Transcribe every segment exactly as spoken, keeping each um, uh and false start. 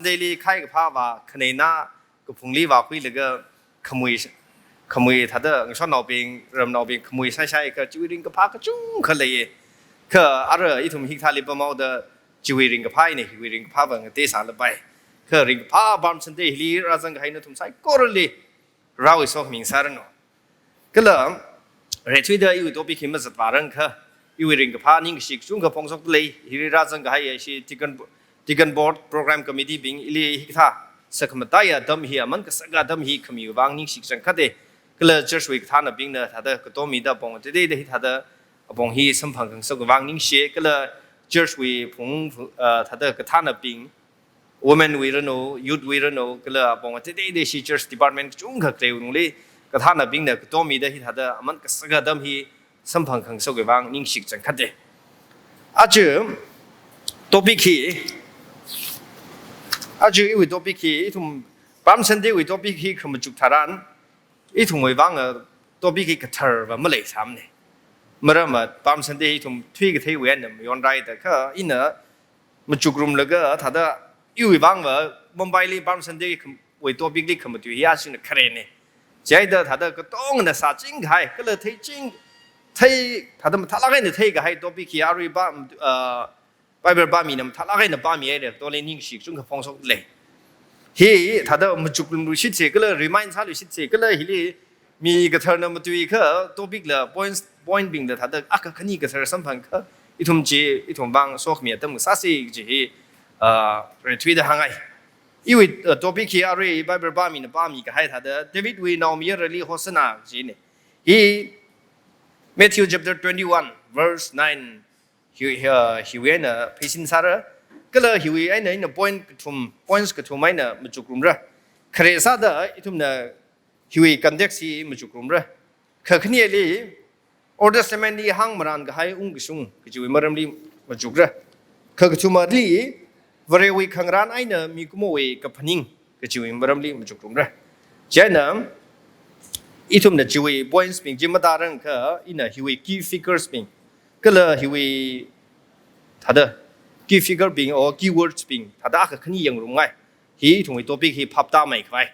Sundayli khai kaphā vā, khaneina kaphungli vākhuilaga khamui, khamui thāda ngasotnaobing, ramnaobing khamui shaishai kha chiwui ringkaphā kachungkha leiya. Kha ara ithum hikathāli pamhaoda chiwui ringkaphā eina hiwui ringkaphā va ngateisālapai. Kha ringkaphā Palm Sunday hili rāzang kahai nathum saikorali Varewui sokhami sāranu. Kala, reithuida iwui topic hi mazatvārangkha, iwui ringkaphā ningkashi kachungkha phongshokda lei, hili rāzang kahai ashi Deacon, Deacon Board, Program Committee bing, ili hikathā sakhamataiya atam hi, aman kasaka atam hi khamiwui vang ningshi kachangkhata. Kala church wui kathānabingna thāda katomida apong teiteida hithāda apong hi samphang khangasakwui vang ningshi, kala church wui phung, ah, thāda kathānabing, women wui ranu, youth wui ranu, kala apong teiteida shi church department kachungkha khalei wungli kathānabingna katomida hithāda aman kasaka atam hi samphang khangasakwui vang ningshi kachangkhata. Aja topic hi, aja iwui topic hi, ithum Palm Sunday wui topic hi khamachuk tharan, ithumwui vang, ah, topic hi kathar va maleisāmana. Maramva Palm Sunday ithum thuikatheiwui eina mayonraida kha ina machukrumlaga thāda iwui vang va Mumbaili Palm Sunday kham-, wui topic li khamatui hi ashina kharena. Chieina thāda katongna sāching kahai, kala theiching, thei, thāda mathālāk eina theikahai topic hi arui ba, ah, Bible pāmina mathālāk eina pāmihaira, tole ningshi kachungkha phongshokda lei. Hi thāda machukrumluishitsa, kala remind sāluishitsa, kala hili mi katharna matuikha topic la points, point bingla thāda akha khani kathar samphangkha, ithum chi, ithum vang sokhami atam sāsa kaji hi, ah, reithuida hāngngai. Iwui, ah, topic hi arui Bible pāmina pāmi kahai thāda Davidwui naomayarali Hosanna kajina. Hi Matthew chapter twenty-one, verse nine, hi, hi, hiwui eina pheisin sāra, kala hiwui eina ina point kathum, points kathum eina machukrumra. Khare sāda ithumna hiwui context hi machukrumra. Kakhaneli, Old Testament li hāngmaran kahai ungkashung kajiwui maramli machukra. Kakathumali, Varewui khangarān eina mikumowui kaphaning kajiwui maramli machukrumra. Chieina, ithumna chiwui points bing chi matāranglakha, ina hiwui key figures bing, kala hiwui thāda key figure bing or keywords bing thāda akha khani yangrumngai. Hi ithumwui topic hi phaptāmeikhavai.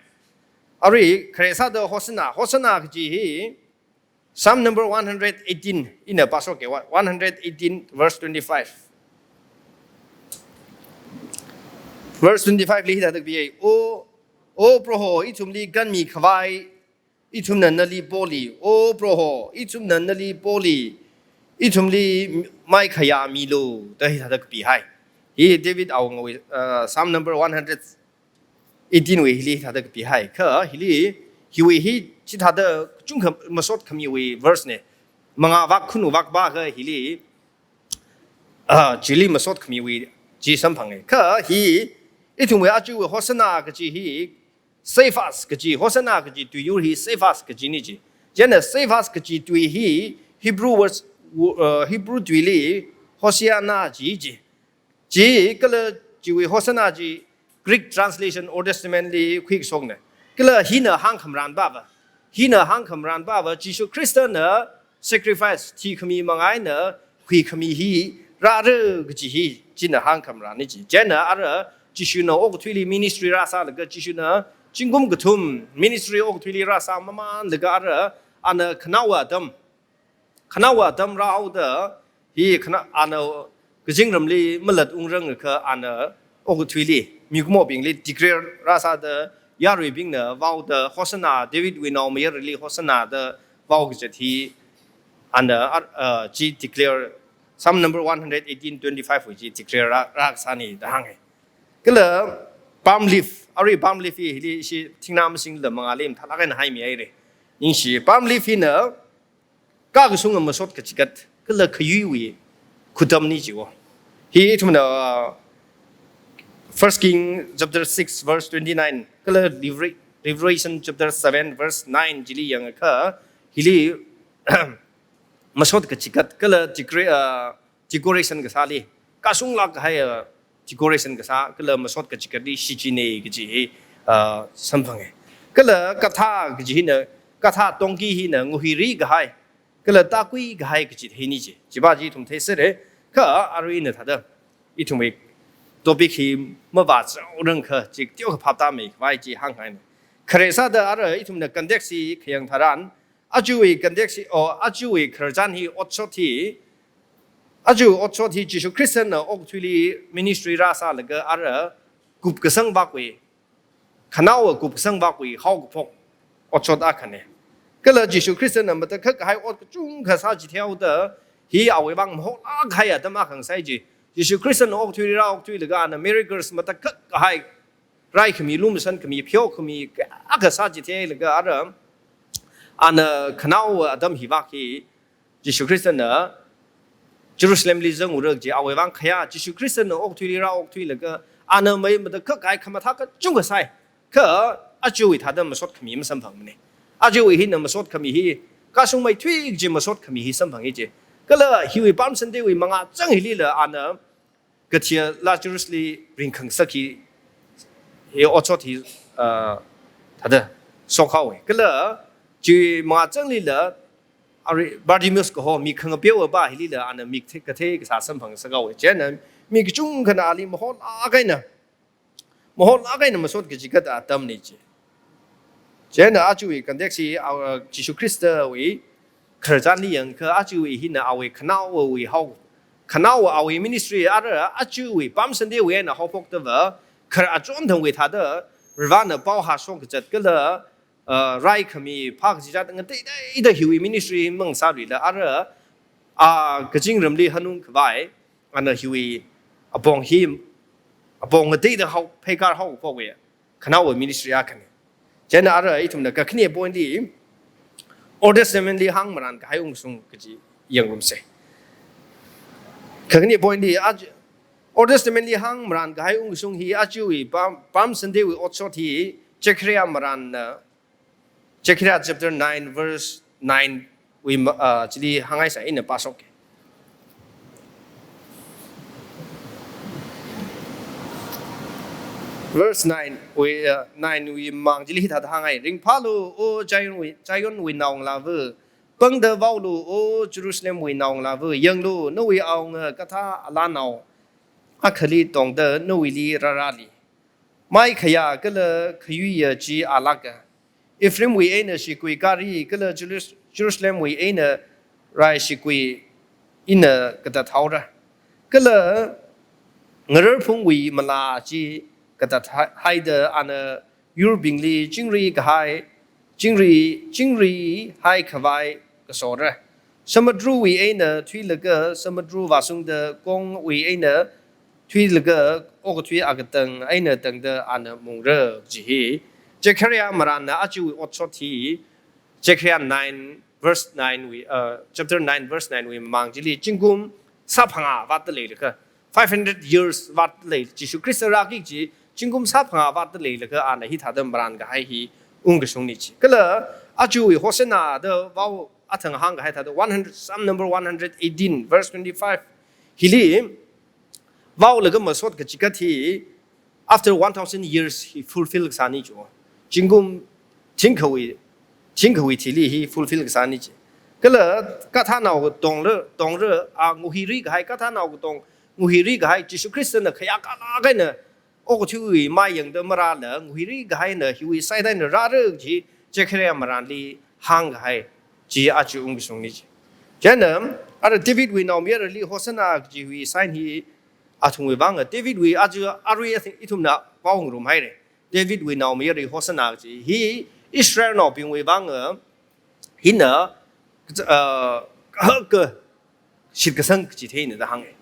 Arui khare sāda Hosanna, Hosanna kaji hi Psalm number one hundred eighteen, ina pāshokka, one hundred eighteen verse twenty-five. Verse twenty-five li hithāda kapihai, O, O Proho, ithumli kanmikhavai ithumna nali poli, O Proho, ithumna nali poli, ithumli maikhayā milu, da hithāda kapihai. Hi David awungawui, uh, Psalm number one hundred eighteen wui hili thāda kapihai. Kha hili, hiwui hi chithāda kachungkha masot khamiwui verse na. Mangā vak khunu vak ba kha hili, ah, chili masot khamiwui chi samphanga. Kha hi, ithumwui achiwui Hosanna kaji hi, save us kaji, Hosanna kaji tuiyur hi save us kajina chi. Chieina save us kaji tui hi, Hebrew words, uh, Hebrew tuili, Hosiana ji ji. Chi kala chiwui Hosanna chi Greek translation Old Testament li khuikashokna. Kala hina hāngkhamaran pava. Hina hāngkhamaran pava Jishu Khristana sacrifice thikhami manga eina khuikhami hi rāra kaji hi china hāngkhamaranna chi. Chieina ara Jishuna okathuili ministry rāsālaga Jishuna zingkum kathum ministry okathuili rāsāmamanlaga ara ana khanaowa atam khanaowa atam rāhaoda, hi khana ana kazingramli malat ungrangakha ana okathuili, mikumobingli declare rāsāda, yaruibingna vaoda Hosanna, Davidwui naomayarali Hosanna da vao kazat hi ana ar-, ah, chi declare, Psalm number one hundred eighteen twenty-five wui chi declare rā, rākasāna da hānga. Kala palm leaf, arui palm leaf hi hili ishi thingnā masingla mangāli mathālāk eina haimihaira. Ningshi, palm leaf hina kakashunga masot kachikat, kala khayuiwui khutamna jiwo. Hi ithumna, uh, First King chapter six verse twenty-nine, kala Revela-, Revelation chapter seven verse nine chili yangakha, hili masot kachikat, kala decre-, uh, decoration kasāli, kashunglāk kahai, uh, decoration kasā, kala masot kachikatli shichinna kaji hi, ah, samphanga. Kala kathā kaji hina, kathā tongki hina nguhiri kahai, kala takui kahai kaji theina chi. Chiva chi ithum theisera, kha aruina thāda, ithumwui topic hi mavāchaorang kha chi teokha phaptāmeikhavai chi hānghaina. Khare sāda ara ithumna context hi khayang tharan, ajawui context hi, o, ajawui khararchan hi otshot hi, ajawui otshot hi Jishu Khristana okathuili ministry rāsālaga ara kupkasang vākwui, khanaowa kupkasang vākwui haokaphok otshot akhana. Kala Jishu Khristana matakhak kahai ot kachungkha sāchitheihaoda, hi awui vang mahoklāk kahai atam akha ngasai chi. Jishu Khristana okathuili rā okathuilaga ana miracles matakhak kahai, raikhami, lumashankhami, pheokhami, kayākha sāchitheilaga ara, ana khanaowa atam hi vak hi, Jishu Khristana Jerusalemli zangura kaji awui vang khayā, Jishu Khristana okathuili rā okathuilaga, ana mai matakhak kahai khamathā kachungkha sai. Kha ajawui thāda masotkhami masamphangmana. Ajawui hina masotkhami hi, kashungmeithui kaji masotkhami hi samphangi chi. Kala hiwui Palm Sunday wui mangāchang hilila ana kathia Lazarusli ringkhangasak hi, hi otshot hi, ah, thāda shokhaowa. Kala chi mangāchanglila, ari Bartimaeus kaho mik khangapeowa pa hilila ana mik the-, kathei kasā samphangngasakhaowa. Chieina mi kachungkhana ali mahoklāk eina, mahoklāk eina masot kachigat atamna chi. Chieina ajawui context hi, ah, Jishu Khristawui khararchanli yangakha ajawui hina awui khanaowawui hao, khanaowa awui ministry ara ajawui Palm Sunday wui eina haophokdava, khar achon thangwui thāda Varivarana pao hāshok kazat kala, ah, raikhami phā kachizat ngateiteida hiwui ministry mangasāluila ara, ah, kazingramli hanungkhavai, ana hiwui apong hi, apong ngateida hao, pheikar haophokva, khanaowa ministry akhana. Chieina ara ithumna kakhane point li, Old Testament li hāngmaran kahai ungshung kaji yangrumsa. Kakhane point li, aj-, Old Testament li hāngmaran kahai ungshung hi ajawui Palm, Palm Sunday wui otshot hi Zechariah maranna, Zechariah chapter nine verse nine wui ma-, ah, chili hāngngaisa, ina pāshoka. Verse nine wui, ah, nine wui mang chili hithāda hāngngai. Ringphālu, O Zion wui, Zion wui naongalāva, pangda vaolu, O Jerusalem wui naongalāva, yanglu, nawui awunga kathā alānao akhali tongda nawuili rārāli. Mai khayā kala khayuiya chi alāka. Ephraimwui eina shikui kari kala Jerus-, Jerusalemwui eina rai shikui ina katathaora. Kala ngararphungwui malā chi katatha-, haida ana yurbingli chingri kahai, chingri, chingri haikhavai kasora. Samudruwui eina thuilaga samudru vāshungda kongwui eina thuilaga okathui akatang eina tangda ana mungra kaji hi Zechariah maranna ajawui otshot hi Zechariah nine verse nine wui, uh, chapter nine verse nine wui mang chili zingkum sāphangā vātda leilakha, five hundred years vātda lei, Jishu Khrista rāki kaji zingkum sāphangā vātda leilakha ana hithāda maran kahai hi ungkashungna chi. Kala ajawui Hosanna da vao athang hāngkahai thāda one hundred, Psalm number one hundred eighteen verse twenty-five hili vaolaga masot kachigat hi after one thousand years hi fulfill kasāna chi. Zingkum thingkhawui, thingkhawui thili hi fulfill kasāna chi. Kala kathānao katong ra, tong ra, a, nguhiri kahai, kathānao katong nguhiri kahai Jishu Khristana khayākalāk eina okathuiwui mai yangda marāla nguhiri kahaina hiwui side eina rāra kaji Zechariah maranli hāngkahai chi aja ungkashungna chi. Chieina ara Davidwui naomayarali Hosanna kajiwui sign hi athumwui vang, Davidwui aja arui athing ithumna pao ngarumhaira. Davidwui naomayara Hosanna kaji hi Israelnaobingwui vang, uh, hina, uh, kahaka shitkasang kachitheina da hānga.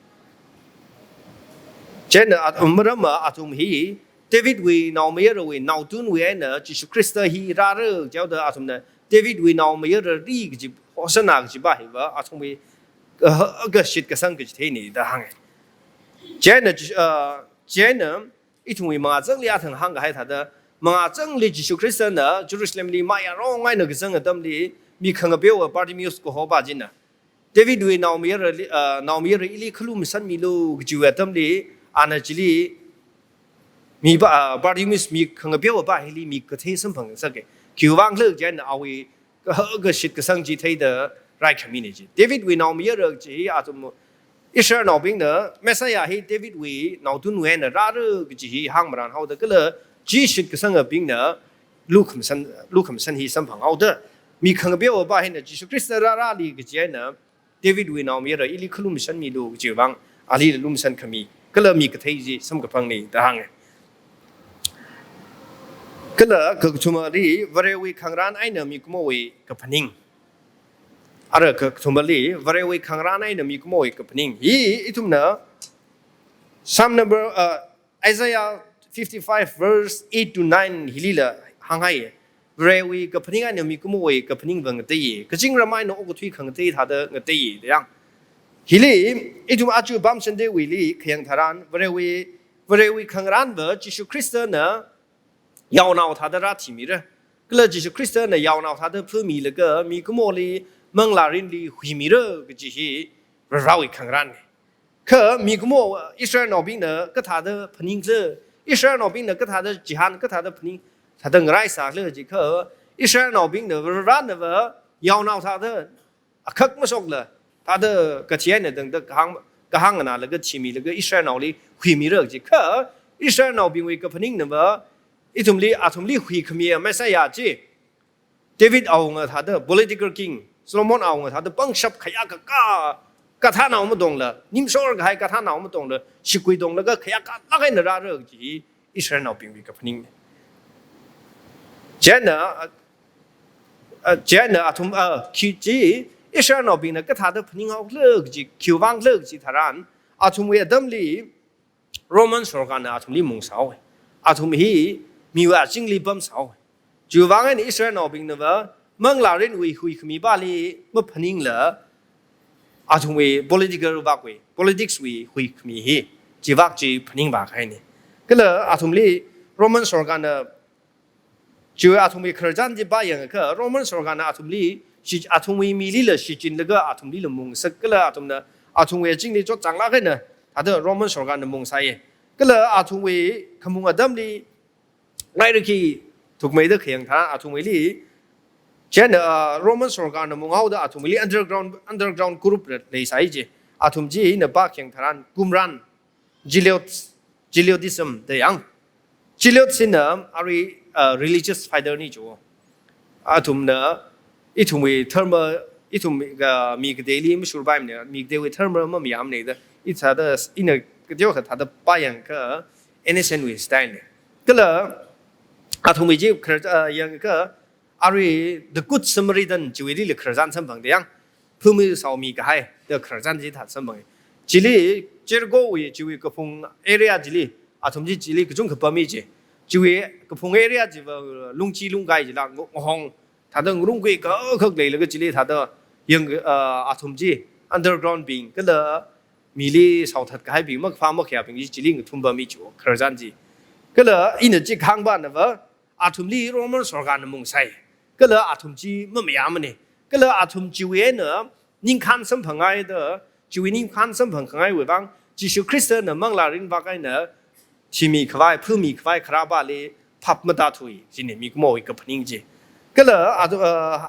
Chieina at-, maramva athum hi Davidwui naomayarawui naotunwui eina Jishu Khrista hi rāra jihaoda athumna Davidwui naomayarali kaji Hosanna kajipa hiva athumwui kahaka shitkasang kachitheina da hānga. Chieina, uh, chieina ithumwui mangāchangli athang hāngkahai thāda, mangāchangli Jishu Khristana Jerusalemli mayarong eina kazang atamli, mik khangapeowa Bartimaeus kahopa china, Davidwui naomayara, ah, naomayara ili khalumashanmilu kajiwui atamli, ana chili, mipa, ah, Bartimaeus mik khangapeowapa hili mik kathei samphangsaka. Khiwuivang khala chieina awui kahaka shitkasang chi theida raikhamina chi. Davidwui naomayara chi athum Israelnaobingna Messiah hi Davidwui naotunwui eina rāra kaji hi hāngmaran haoda kala chi shitkasangabingna lukhamsan, lukhamsan hi samphang haoda mi khangapeowa hina Jesu Khrista rārali kaji eina Davidwui naomayara ili khalumsanmilu kaji vang ali lumsan khami kala mi kathei chi samkaphangna da hānga. Kala kakathumali Varewui khangarān eina mikumowui kaphaning. Ara kakathumali Varewui khangarān eina mikumowui kaphaning. Hi ithumna Psalm number, uh, Isaiah fifty-five verse eight to nine hilila hānghai. Varewui kaphaning eina mikumowui kaphaning va ngateiya. Kazingram eina okathui khangatei thāda ngateiya da hānga. Hili ithum aja Palm Sunday wuili khayang tharan Varewui, Varewui khangarān va Jesu Khristana yaonao thāda rāthimira. Kala Jesu Khristana yaonao thāda phamilaga mikumoli manglārinli huimira kaji hi Varewui khangarānna. Kha mikumo Israelnaobingna kathāda phaningkhala, Israelnaobingna kathāda chihān, kathāda phaning, thāda ngaraisākhala jiakha, Israelnaobingna Varena va yaonao thāda akhak masokla, thāda kathi eina tangda kahāng, kahāng nganālaga thimilaga Israelnaoli huimira jiakha, Israelnaobingwui kaphaningna va ithumli, athumli huikhami Messiah chi, David awunga thāda political king, Solomon awunga thāda pangshap khayākakā, kathānao matongla, nimshor kahai kathānao matongla, shikui tonglaga khayākā lāk eina rāra kaji Israelnaobingwui kaphaningna. Chieina, uh, chieina athum, uh, khi chi Israelnaobingna kathāda phaning haokhala kaji, khiwui vangkhala kaji tharan, athumwui atamli Roman sorkarna athumli mungsāhaowa. Athum hi miwui azingli pamsāhaowa. Chiwui vang eina Israelnaobingna va manglārinwui huikhami pali maphaningla athumwui political vākwui, politics wui huikhami hi chivāk chi phaningvā kahaina. Kala athumli Roman sorkarna chiwui athumwui khararchan chi pāyangakha Roman sorkarna athumli shi, athumwui milila shichinlaga athumlila mungsak kala athumna athumwui azingli chotchāng lāk eina thāda Roman sorkarna mungsāya. Kala athumwui khamung atamli ngairiki thukmeida khayang tharan athumwuili chieina, uh, Roman sorkarna munghaoda athumwuili underground, underground group leisai chi. Athum china pākhayang tharan Qumran, Zealot, Zealotism da hānga. Zealot china arui, uh, religious fighter na chi. Athumna ithumwui dharma, ithum, uh, mi kateili mashurpaimana, mi kateiwui dharma mamayāmana da, ithāda, ina kateokha thāda pāyangakha N S N wui style na. Kala athumwui chi khar, uh, yangakha arui The Good Samaritan chiwuilila khararchan samphangda hānga. Phumi saomi kahai da khararchan chi thāda samphanga. Chili Jerichowui chiwui kaphung area chili, athum chi chili kachungkha pami chi. Chiwui kaphung area chiva lungchi lungkai chila ngo-, ngahong thāda ngarumkui kakhak leilaga chili thāda yang, uh, athum chi underground bing kala mili saothat kahaibing, makaphā makhayābing chi chili ngathum pami chi khararchan chi. Kala ina chi kahāng pana va, athumli Roman sorkarna mungsai. Kala athum chi mamayāmana. Kala athum chiwui eina ningkhān samphanghaida, chiwui ningkhān samphangkhangaiwui vang, Jesu Khristana manglārin vāk eina thimikhavai, phamikhavai kharā pali phap matāthui, china mikumowui kaphaning chi. Kala athu, uh,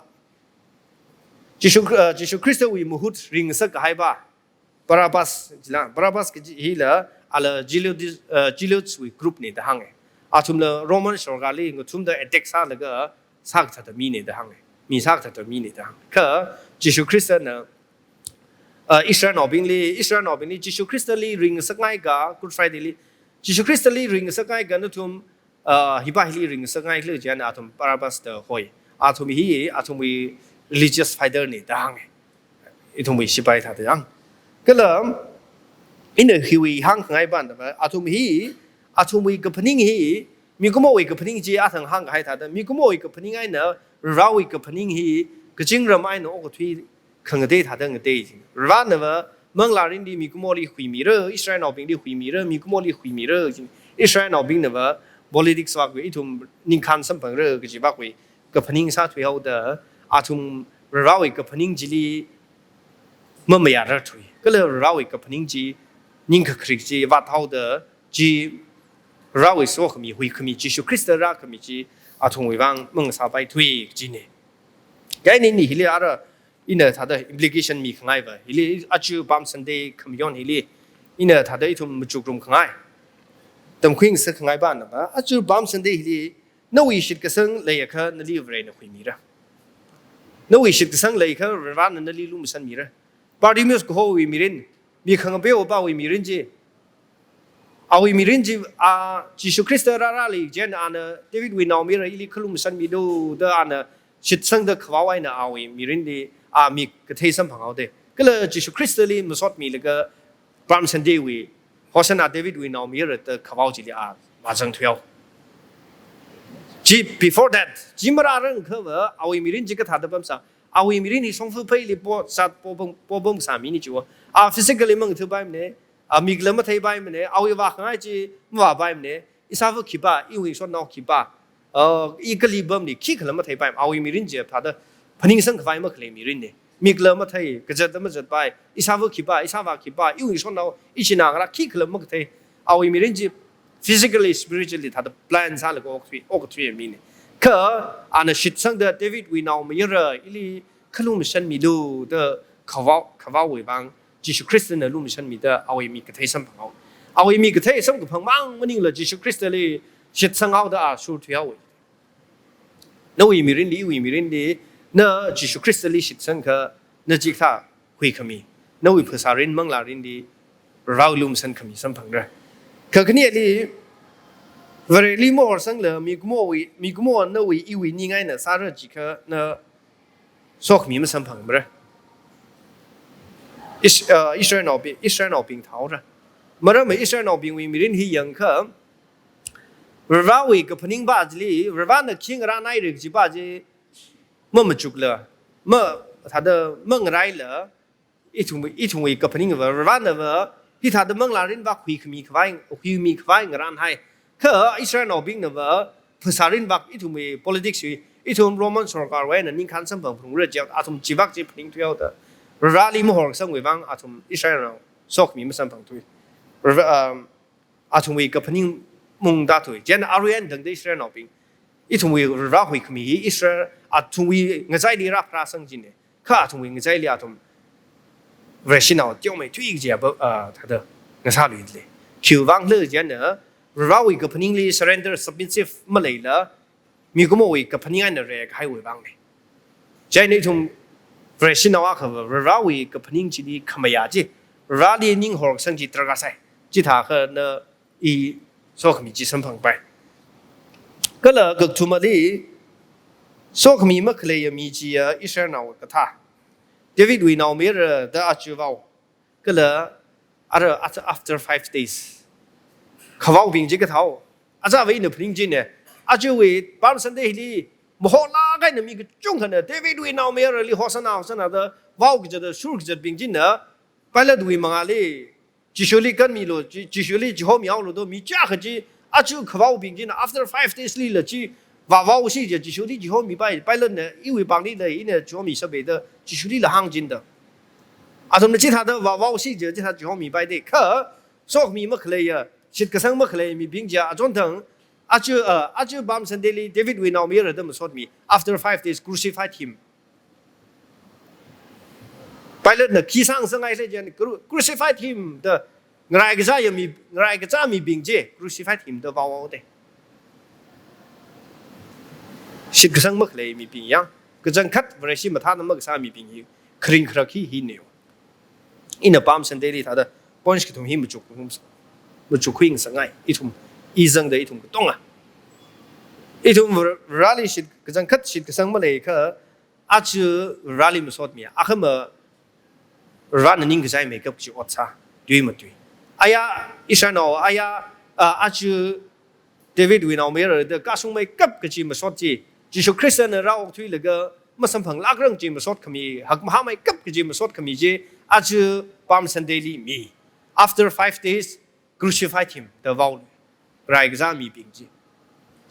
Jesu, uh, Jesu Khristawui mahut ringngasak kahai pa, Barabbas chila, Barabbas kaji hila, ala Zealot, uh, Zealots wui group na da hānga. Athumla Roman sorkarli ngathumda attack sālaga sākathata mina da hānga. Mi sākathata mina da hānga. Kha Jesu Khristana, uh, Israelnaobingli, Israelnaobingli Jesu Khristali ringngasakngaika, Good Friday li, Jesu Khristali ringngasakngaika nathum, uh, hipa hili ringngasakngaikhala chieina athum Barabbas da hoi. Athum hi, athumwui religious fighter na da hānga. Ithumwui sipai thāda hānga. Kala, ina hiwui hāngkhangai pana va, athum hi, athumwui kaphaning hi, mikumowui kaphaning chi athang hāngkahai thāda, mikumowui kaphaning eina, Varewui kaphaning hi, kazingram eina okathui khangatei thāda ngatei chi. Varena va, manglārinli mikumoli huimira, Israelnaobingli huimira, mikumoli huimira chi. Israelnaobingna va, politics vākwui ithum ningkhān samphangra kaji vākwui kaphaning sāthuihaoda, athum Varewui kaphaning chili mamayārarthui. Kala Varewui kaphaning chi ningkakharik chi vāthaoda chi Varewui sokhami, huikhami, Jesu Khrista rākhami chi athumwui vang mangasāpaithui kajina. Kaini ni hili ara Ina thāda implication mikhangai va, hili aja Palm Sunday khamayon hili, ina thāda ithum machukrum khangai, tamkhui ngasak khangai va na va, aja Palm Sunday hili, nawui shitkasang leiakha nali Varena khuimira. Nawui shitkasang leiakha Varena nali lumashanmira. Bartimaeus kahowui mirin, mi khangapeopa wui mirin chi, awui mirin chi, a, Jishu Khrista rāra leichieina ana Davidwui naomayara ili khalumashanmilu da ana shitsangda khavao eina awui mirinli a mik kathei samphanghaoda. Kala Jishu Khristali masotmilaga Palm Sunday wui, Hosanna Davidwui naomayara da khavao chili a vāzangthuihao. Chi, before that, chi marārangakha va, awui mirin chi kathāda pamsa, awui mirin hi shongfa pheili po, sat po pam, po pamsā mina chiwo. A physically mangthuipaimana, a mikla matheipaimana, awui vākhangai chi mavāpaimana, ishāvā khipā, iwui shonnao khipā, a, i kali pamli khikhala matheipaimana, awui mirin chi thāda phaningsang khavai makhalei mirinna. Mikla mathei, kazatla mazatpai, ishāvā khipā, ishāvā khipā, iwui shonnao, ishina ngarā khikhala makathei, awui mirin chi physically, spiritually thāda plan sālaga okthui, okthui mina. Kha ana shitsangda Davidwui naomayara ili khalumashanmilu da khavao, khavaowui vang, Jishu Khristana lumashanmida awui mik kathei samphanghao. Awui mik kathei samkaphang mang maningla Jishu Khristali shitsanghaoda a shurthuihaowa. Nawui mirinli, iwui mirinli, na Jishu Khristali shitsangakha, na chikathā huikhami, nawui phasārin manglārinli Varewui lumashan khami samphangra. Kakhaneli, Vareli mahorsangla mikumowui, mikumo nawui iwui ning eina sāra jiakha na sokhami masamphangmara. Is-, uh, Israelnaobing, Israelnaobing thaora. Maramva Israelnaobingwui mirin hi yangakha, Varewui kaphaning va chili, Varena khi ngarānhaira kaji va chi mamachukla, ma, thāda mangaraila, ithum, ithumwui kaphaning va, Varena va, hithāda manglārin va huikhami khavai, huimi khavai ngarānhai. Kha Israelnaobingna va, phasārin va ithumwui politics wui, ithum Roman sorkarwui eina ningkhān samphangphalungra jiakha, athum chi va chi phaningthuihaoda. Vareli mahorsangwui vang, athum Israelnao sokhami masamphangthui. Vare, um, athumwui kaphaning mungda thui. Chieina arui eina tangda Israelnaobing, ithumwui Vare huikhami hi Israel, athumwui ngachaili rāpharāsang china. Kha athumwui ngachaili athum Vareshinao teomeithui kajiva, ah, thāda ngasāluilei. Khiwui vangkhala chieina, Varewui kaphaningli surrender, submissive maleila, mikumowui kaphaning eina reikahaiwui vangna. Chieina ithum Vareshinao akhava, Varewui kaphaning chili khamayā chi, Vareli ninghor kasang chi tarākha sai. Chithākha na i sokhami chi samphangpai. Kala kakathumali, sokhami makhaleiya mi chiya Israelnao kathā. Davidwui naomayara da aja vao. Kala ara after, after five days. Khavaobing chi kathāo. Aja va ina phaning china. Ajawui Palm Sunday hili, mahorlāk eina mi kachungkhana Davidwui naomayarali Hosanna, Hosanna da vao kazata, shur kazatbing china, Pilatewui mangāli, Jishuli kanmilu, Ji-, Jishuli chihomihaolu da mi chiyākha chi, aja khavaobing china, after five days lila chi, vāvaosi jiakha Jishuli chihomipai, Pilatena iwui pāngli lei, ina chihomisāpai da, Jishulila hāngchina da. Athumna chithāda vāvaosi jiakha chithā chihomipaida, kha, sokhami makhaleiya, shitkasang makhalei mibing chiya, achonthang, aja, ah, aja Palm Sunday li Davidwui naomayara da masotmi, after five days crucified him. Pilatena khi sāngasakngai sā chieina, cru-, crucified him da, ngaraikazāya mi, ngaraikazā mibing chi, crucified him da vaohaoda. Shitkasang makhalei mibing yang, kachangkhat Vareshi mathāna makasā mibing hi, kharing kharak hi hina. Ina Palm Sunday li thāda, points kathum hi machuk, machukkhui ngasakngai, ithum, i zangda ithum katonga. Ithum Var-, Vareli shit, kachangkhat shitkasang maleiakha, aja Vareli masotmi, akhama Varena ningkachaimeikap kaji ot sā, tui matui. Aya, Israelnao, aya, ah, aja Davidwui naomayara da kashungmeikap kaji masot chi, Jishu Khristana rāokthuilaga masamphanglākrang chi masot khami, hakmahāmeikap kaji masot khami chi, aja Palm Sunday li mi. After five days, crucified him, da vao. Ngaraikazā mibing chi.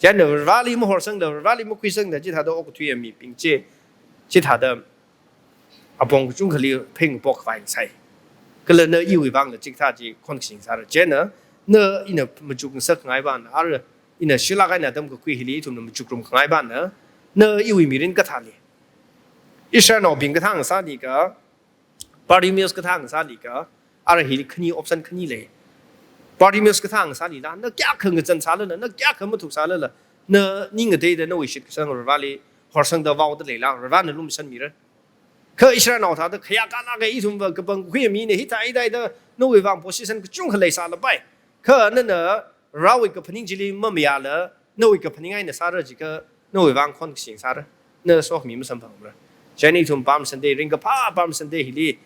Chieina Vareli mahorsangda, Vareli makhuisangda, chithāda okthuiya mibing chi, chithāda apong kachungkhali phengpok khavai sai. Kala na iwui vangla chikathā chi khonkashi sāra. Chieina, na ina machuk ngasakngai vana, ara ina shilāk eina tamkakhui hili ithumna machukrum khangai vana, na iwui mirin kathāli. Israelnaobing kathā ngasāli ka, Bartimaeus kathā ngasāli ka, ara hi khani option khani lei. Bartimaeus kathā ngasālila, na kayākha ngazan sālala, na kayākha mathuk sālala, na ning ngateida nawui shitkasang Vareli horsangda vaoda leila, Varena lumashanmira. Kha Israelnao thāda khayākha lāka, ithumva kapangkhui mina hithā hithāda nawui vang position kachungkha leisālapai. Kha nana Varewui kaphaning chili mamayāla, nawui kaphaning eina sāra jiakha, nawui vang khon kasing sāra. Na sokhami masamphangra. Chieina ithum Palm Sunday, ringkaphā Palm Sunday hili,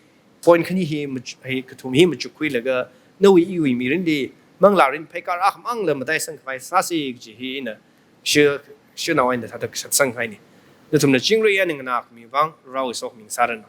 point khani hi mach-, hi kathum hi machukkhuilaga, nawui iwui mirinli, manglārin pheikar akhamangla mataisangkhavai sāsi kaji hi ina, shi, shanao eina thāda kashatsanghaini. Nathumna chingri eina nganākhami vang, Varewui sokhami sāranu.